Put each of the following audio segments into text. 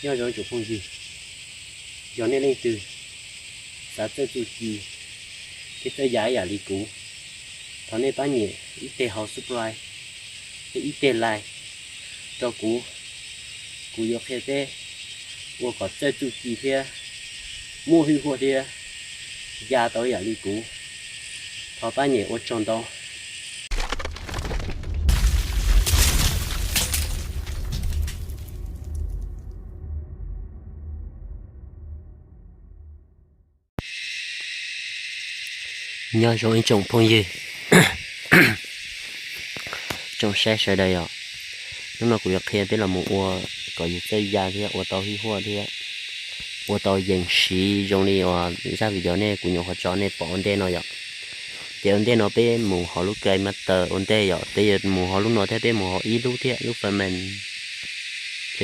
Nyob zoo tsoom phooj ywg, yog nej leej twg xav txawj txuj ci thiab txawj ya ib yam li kuv, thov nej pab nyem ib teg hauv subscribe thiab ib teg like rau kuv. Kuv yuav qhia peb ua kom txawj txuj ci thiab muaj hwj huaj thiab ya tau ib yam li kuv. Thov pab nyem, ua tsaug ntau. Nyob zoo ib tsoom phooj ywg, tsoom saib sawv daws yom. Hnub no kuv yuav qhia peb los mus ua kom yus txawj ya thiab ua tau hwj huaj thiab ua tau yees siv zoo li uas zaj video nej kuv nyuam qhuav tso nej pom ua ntej no yom. Ces ua ntej no peb mus hauv lub KineMaster ua ntej yom, peb yuav mus hauv lub no thiab peb mus hauv ib lub thiab, lub Figma,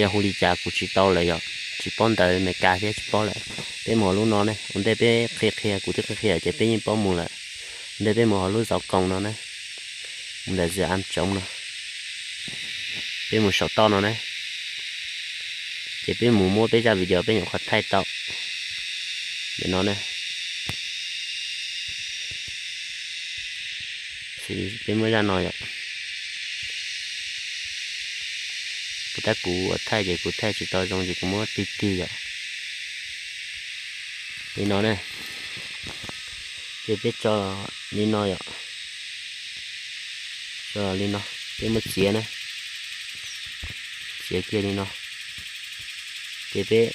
yog hu li cas kuv tsis tau lawm yom, tsis paub ntawv Meskas thiab tsis paub lawm. Peb mus hauv lub no ne, ua ntej peb qhia qhia, kuv twb qhia qhia ces peb yeej paub mus lawm. Ua ntej peb mus hauv lub zov koos no ne, mus ntawm zim am tsoov no, peb mus saum toj no ne, ces peb mus muab peb zaj video peb nyuam qhuav thaij tau ntawm no ne. Peb muab zaj no yom, kuv tab kuv thaij ces kuv thaij tsis tau zoo ces kuv muab tig tig yom. Li no ne, ces peb tso li no yom, tso li no, peb muab txiav na, txiav kiag li no, ces peb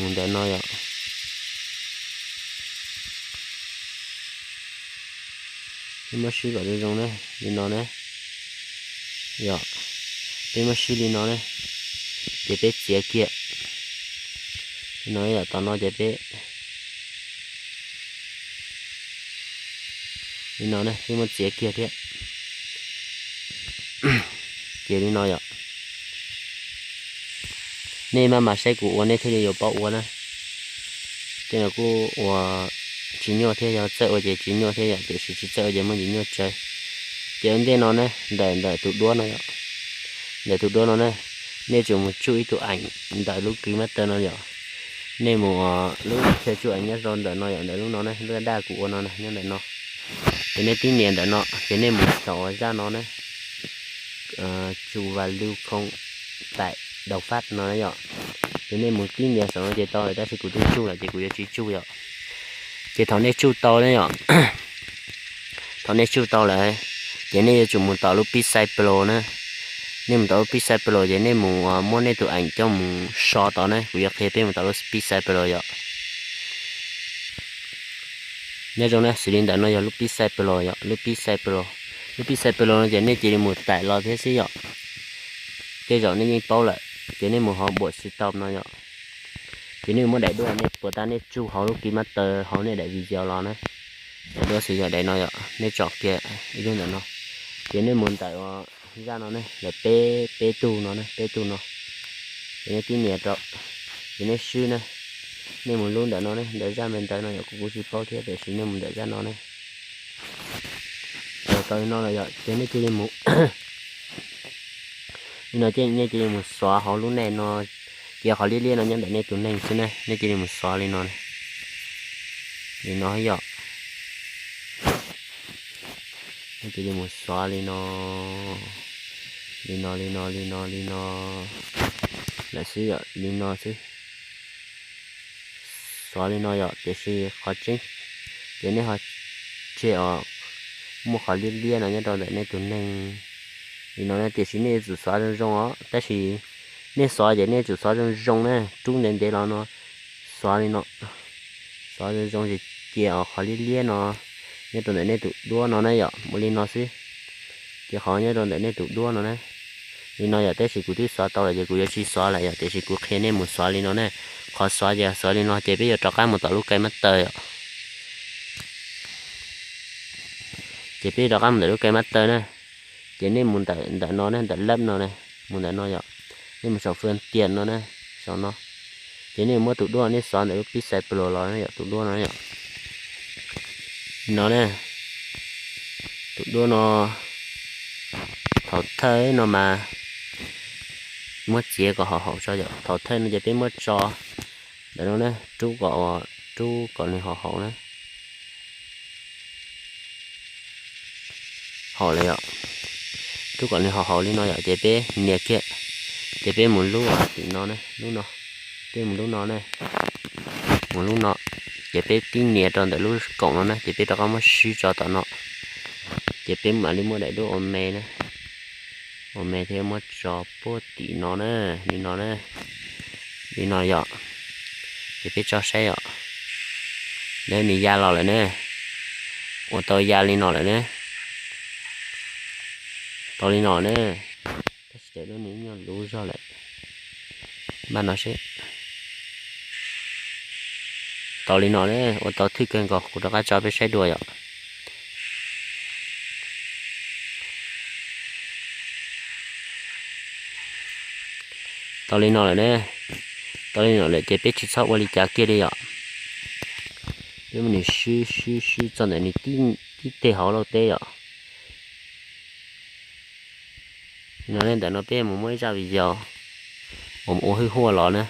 mus ntawm no yom. Peb muab sib kom zoo zoo ne, li no ne, yom, peb muab sib li no ne, ces peb txiav kiag li no yom, tom no ces peb li no ne, peb muab txiav kiag thiab. Ces li no yom, nej maj mam saib kuv ua nej thiaj li yuav paub ua na. Tej no kuj ua tsis nyuaj thiab, yog txawj ua ces tsis nyuaj thiab yom, tiam sis tsis txawj ua ces muaj ntsis nyuaj tsawv. Ces ua ntej no ne, ntawm ntawm tus duab no yom, ntawm tus duab no ne, nej tsum mus tsuj ib tug eev ntawm lub KineMaster no yom. Nej mus lub chaw tsuj eev nyob rau ntawm no yom, ntawm lub no ne, lub daj daj kuv ua no nyob ntawm no. Ces nej tib nias ntawm no ces nej mus saum zaj no ne, Chu Vaj Lwj Khoo Taim Dau Fab no yom. Ces nej mus tib nias saum no ces tau lawm, tab sis kuv twb tsuj lawm ces kuv yuav tsis tsuj yom. Ces thaum nej tsuj tau ne yom, thaum nej tsuj tau lawm, ces nej yuav tsum mus tom lub Pixel Pro na. Nej mus tom lub Pixel Pro ces nej mus muab nej tus eev coj mus so tod na, kuv yuav qhia peb mus tom lub Pixel Pro yom. Nyob zoo na, xws li ntawm no yog lub Pixel Pro yom, lub Pixel Pro. Lub Pixel Pro no ces nej cia li mus taim los thiab xwb yom. Tej zaum nej yeej paub lawm, ces nej mus hauv npuam si tau no yom. Ces nej muab daim duab nej puas tab nej tsuj hauv lub KineMaster hauv nej daim video los na. Daim duab xws yog daim no yom, nej tsom kiag ib lub ntawm no. Ces nej mus ntawm zaj no ne, ntawm peb, peb tug no ne, peb tug no. Ces nej tib nias rau, ces nej swb ne, nej mus lub ntawm no ne, ntawm zaj me ntawv no yom, kuv kuj tsis paub thiab, tiam sis nej mus ntawm zaj no ne. Tau li no lawm yom, ces nej cia li mus, li no ces nej cia li mus xov hauv lub nej no, ces qhov liab liab no nyob ntawm nej tus neeg xwb ne, nej cia li mus xov li no, li no yom. Nej cia li mus xov li no, li no, li no, li no, li no lawm xwb yom, li no xwb. Xov li no yom, tiam sis qhov tseeb ces nej ho tseg os, muaj qhov liab liab no nyob rau ntawm nej tus neeg li no ne, tiam sis nej yuav tsum xov zoo zoo os, tab sis nej xov ces nej yuav tsum xov zoo zoo ne, rub ntev ntev los no, xov li no, xov zoo zoo ces cia os qhov liab liab no nyob rau ntawm nej tus duab no na yom, ua li no xwb. Ces qhov nyob rau ntawm nej tus duab no na, li no yom, tab sis kuv twb xov tau lawm ces kuv yuav tsis xov lawm yom, tiam sis kuv qhia nej mus xov li no ne. Qhov xov ces xov li no ces peb yuav rov qab mus tom lub KineMaster yom. Ces peb rov qab mus ntawm lub KineMaster na. Ces nej mus ntawm ntawm no ne, ntawm lab no ne, mus ntawm no yom. Nej mus saum fwj tias no ne, saum no. Ces nej muab tus duab nej xov ntawm lub Pixel Pro los yom, tus duab no yom. No ne, tus duab no, thaum thawj no mas muab txiav kom haum haum tso yom. Thaum thawj no ces peb muab tso ntawm no na, rub kom, rub kom nws haum haum na. Haum lawm yom. Rub kom nws haum haum li no yom, ces peb nias kiag, ces peb mus lub tim no na, lub no, peb mus lub no na, mus lub no, ces peb tib nias rau ntawm lub koom no na, ces peb rov qab muab swb tso tom no, ces peb mam li muab daim duab ua me na, ua me thiab muab tso puag tim no na, li no na, li no yom, ces peb tso saib yom, nws ya los lawm na, ua tau ya li no lawm na, tau li no na, tab sis daim duab nws nyuaj luv zog lawm, npaj no seb. Tau li no na, ua tau thwj kawg nkaus, kuv rov qab tso peb saib dua yom. Tau li no lawm ne, tau li no lawm ces peb tsis txhob ua li cas kiag li yom. Peb muab nws swb swb swb txog ntawm nws tib teg hauv lauj teb yom. No ne, ntawm no peb mus muab ib zaj video uas ua hwj huaj los na,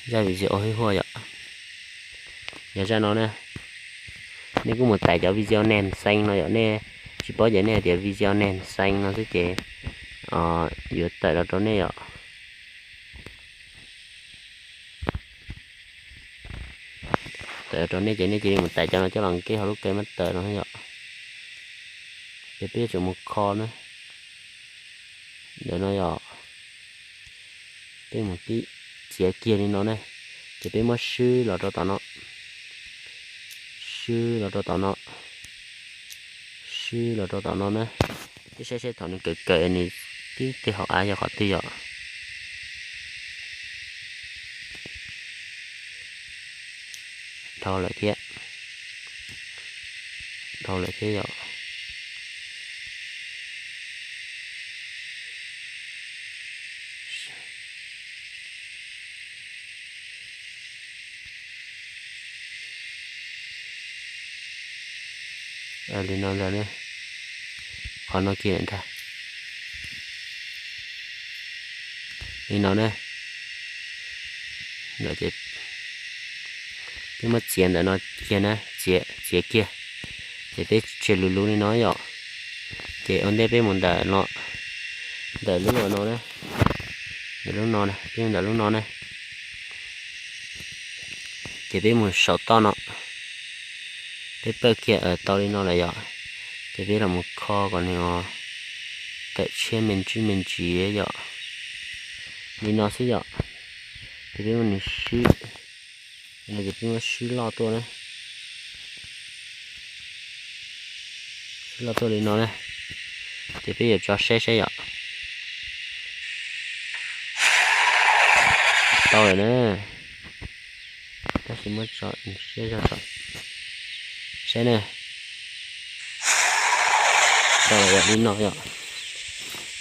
zaj video ua hwj huaj yom. Yog zaj no ne, nej kuj mus tais cov video neg xeev no yom, nej tsis paub ces nej hais tias video neg xeev no xwb ces yuav tawm los rau nej yom. Tawm los rau nej ces nej cia li mus tais cov no coj los nqis hauv lub kênh mab taws no yom. Ces peb yuav tsum mus kho na. Ntawm no yom, peb mus tib txiav kiag li no ne, ces peb muab swb los rau tom no, swb los rau tom no, swb los rau tom no na. Peb saib saib thaum nws kawm kawm nws tib teg hauv av yog qhov twg yom. Dhau lawm thiab, dhau lawm thiab yom. Li no ntag, qhov no kiag ntag. Li no ne, peb muab txiav ntawm no kiag na, txiav kiag, ces peb tshem luv luv li no yom. Ces ua ntej peb mus ntawm no, ntawm lub no na, ntawm lub no, peb mus ntawm lub no na. Ces peb mus saum toj no, peb pawj kiag tau li no lawm yom, ces peb los mus kho kom nws tawm tshiab me ntsis me ntsis yom. Li no xwb yom. Ces peb muab nws swb, no ces peb muab swb loj tuaj na, swb loj tuaj li no na. Ces peb yuav tso saib saib yom. Tau lawm na. Tab sis muab tso siab zog tso saib na. Tau lawm yom, li no yom.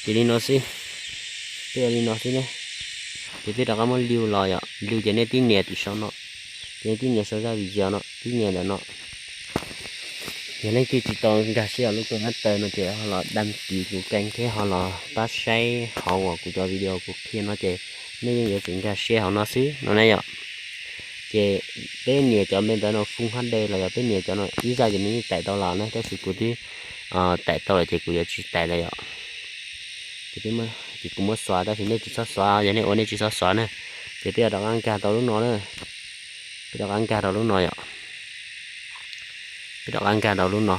Ces li no xwb, peb ua li no xwb ne. Ces peb rov qab muab liu los yom, liu ces nej tib nias tim saum no, ces nej tib nias saum zaj video no, tib nias ntawm no. Yog leej twg tsis tau nkag siab hauv lub kênh mab taws no ces ho los dam kis kuv kênh thiab ho los pab saib hauv uas kuv cov video kuv qhia no ces nej yeej yuav tsum nkag siab hauv no xwb no na yom. Ces peb nias cov npe ntawd no Full H D los yog peb nias cov no ib zaj ces nws yeej tais tau los na, tab sis kuv twb tais tau lawm ces kuv yuav tsis tais lawm yom. Ces peb, ces kuv muab xóa tab sis nej tsis txhob xóa, yog nej ua nej tsis txhob xóa na. Ces peb yuav rov qab nkag rau lub no na, peb rov qab nkag rau lub no yom. Peb rov qab nkag rau lub no.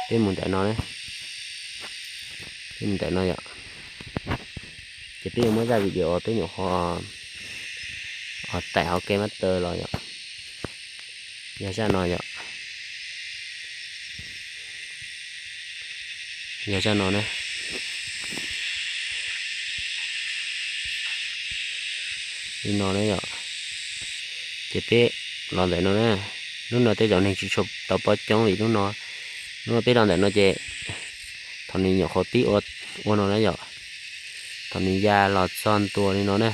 Peb mus ntawm no, peb mus ntawm no yom. Ces peb yuav muab zaj video peb nyuam qhuav tais hauv kênh mab taws los yom. Yog zaj no yom. Yog zaj no na. Li no na yom. Ces peb los ntawm no na. Lub no tej zaum neeg tsis tshua tau paub coob vim lub no, lub no peb los ntawm no ces thaum nws nyuam qhuav pib ua, ua no na yom. Thaum nws ya los txog ntua li no na,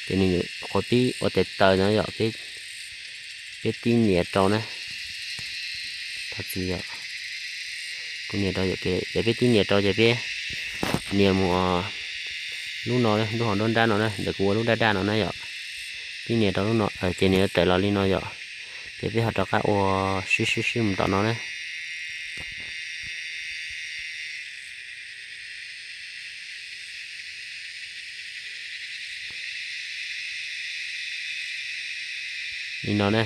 ces nws nyuam qhuav pib ua tes taw no yom, peb tib nias rau na. Thov txim yom, Nias rau, ces peb tib nias rau ces peb nias mus lub no, lub hauv nruab nrab no na, ntawm kuv ua lub daj daj no na yom. Tib nias rau lub no ces nws yuav tawm los li no yom. Ces peb ho rov qab ua sib sib sib mus tom no na. Li no na,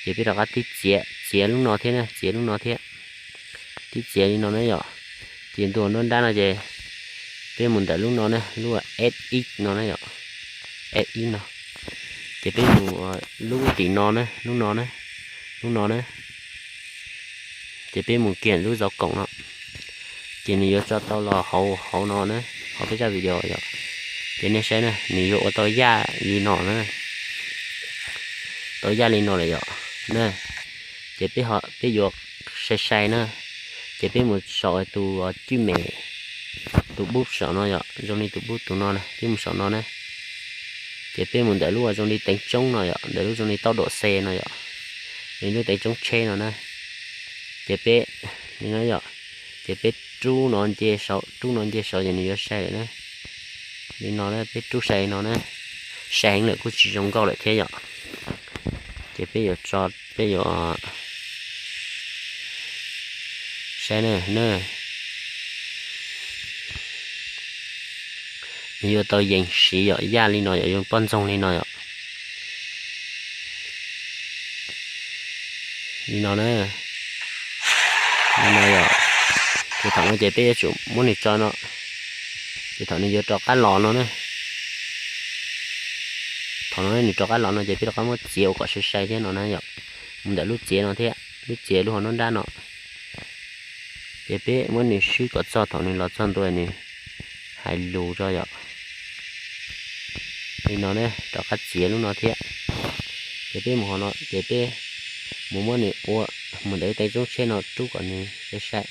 ces peb rov qab tib txiav, txiav lub no thiab na, txiav lub no thiab. Tib txiav li no na yom. Ces ntu nruab nrab no ces peb mus ntawm lub no na, lub F ib no na yom, F ib no. Ces peb mus lub tim no na, lub no na, lub no na. Ces peb mus kiag lub zov koom no, ces nws yuav tso tau los hauv, hauv no na, hauv peb zaj video yom. Ces nej saib na, nws yuav ua tau yaj li no na, tau yaj li no lawm yom na. Ces peb ho, peb yuav sai sai na, ces peb mus saum tus cwj mem, tus bub saum no yom, zoo li tus bub tus no na, peb mus saum no na. Ces peb mus ntawm lub uas zoo li teev tsoob no yom, ntawm lub zoo li tau dam xe no yom, li lub teev tsoob tsheb no na. Ces peb, li no yom, ces peb rub no nce saud, rub no nce saud ces nws yuav sai lawm na. Li no na, peb rub sai no na, sai heev lawm kuj tsis zoo nkauj lawm thiab yom. Ces peb yuav tso, peb yuav saib na, nws yuav tau yees siv yom, yaj li no yom, yuav poj ntxoog li no yom. Li no na, li no yom. Ces thaum no ces peb yuav tsum muab nws tso no, ces thaum nws yuav rov qab los no na, thaum no nws rov qab los no ces peb rov qab muab txiav ua kom sai sai thiab no na yom. Mus ntawm lub txiav no thiab, lub txiav lub hauv nruab nrab no. Ces peb muab nws swb kom txog thaum nws los txog ntua nws hais lus tso yom. Li no ne, rov qab txiav lub no thiab. Ces peb mus hauv no ces peb mus muab nws ua mus ntawm lub teev tsoob tsheb no rub kom nws sai sai.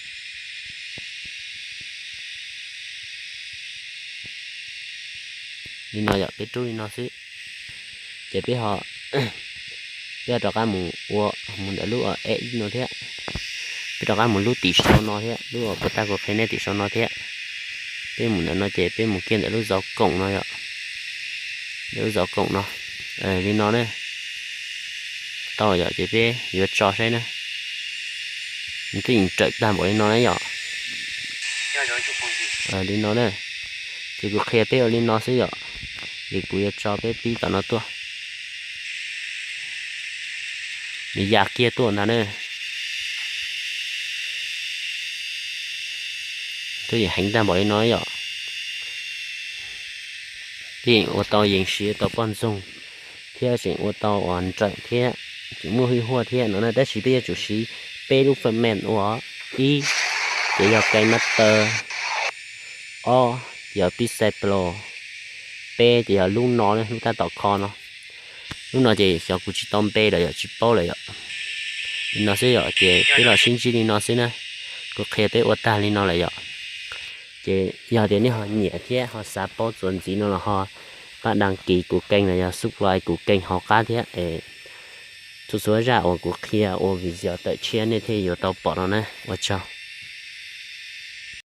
Li no yom, peb rub li no xwb. Ces peb ho, peb ho rov qab mus ua mus ntawm lub E ib no thiab. Peb rov qab mus lub tim sau no thiab, lub uas kuv tag kuv qhia nej tim sau no thiab. Peb mus ntawm no ces peb mus kiag ntawm lub zov koom no yom. Ntawm lub zov koom no. Li no ne. Tau yom, ces peb yuav tso saib na. Nws twb yeej rawm tag npaum li no na yom. Li no na. Ces kuv qhia peb ua li no xwb yom. Ces kuv yuav tso peb pib tom no tuaj. Nws ya kiag tuaj ntag na. Twb yeej heev tag npaum li no yom. Twb yeej ua tau yees siv tau poj ntxoog thiab tseem ua tau uas nrawm thiab tseem muaj hwj huaj thiab no na, tab sis peb yuav tsum siv peb lub fem mem ua. Ib, ces yog KineMaster. Ob, ces yog Pixel Pro. Peb, ces yog lub no, lub tab tom kho no. Lub no ces xyov kuv tsis tau npe lawm yom, tsis paub lawm yom. Li no xwb yom, ces peb los sib ntsib li no xwb na. Kuv qhia peb ua tag li no lawm yom. Ces yog tias nej ho nyiam thiab ho xav paub txuas ntxiv no los ho pab đăng ký kuv kênh los yog subscribe kuv kênh hauv qab thiab es txhua txhua zaj uas kuv qhia ua video tawm tshiab nej thiaj yuav tau pom no na. Ua tsaug.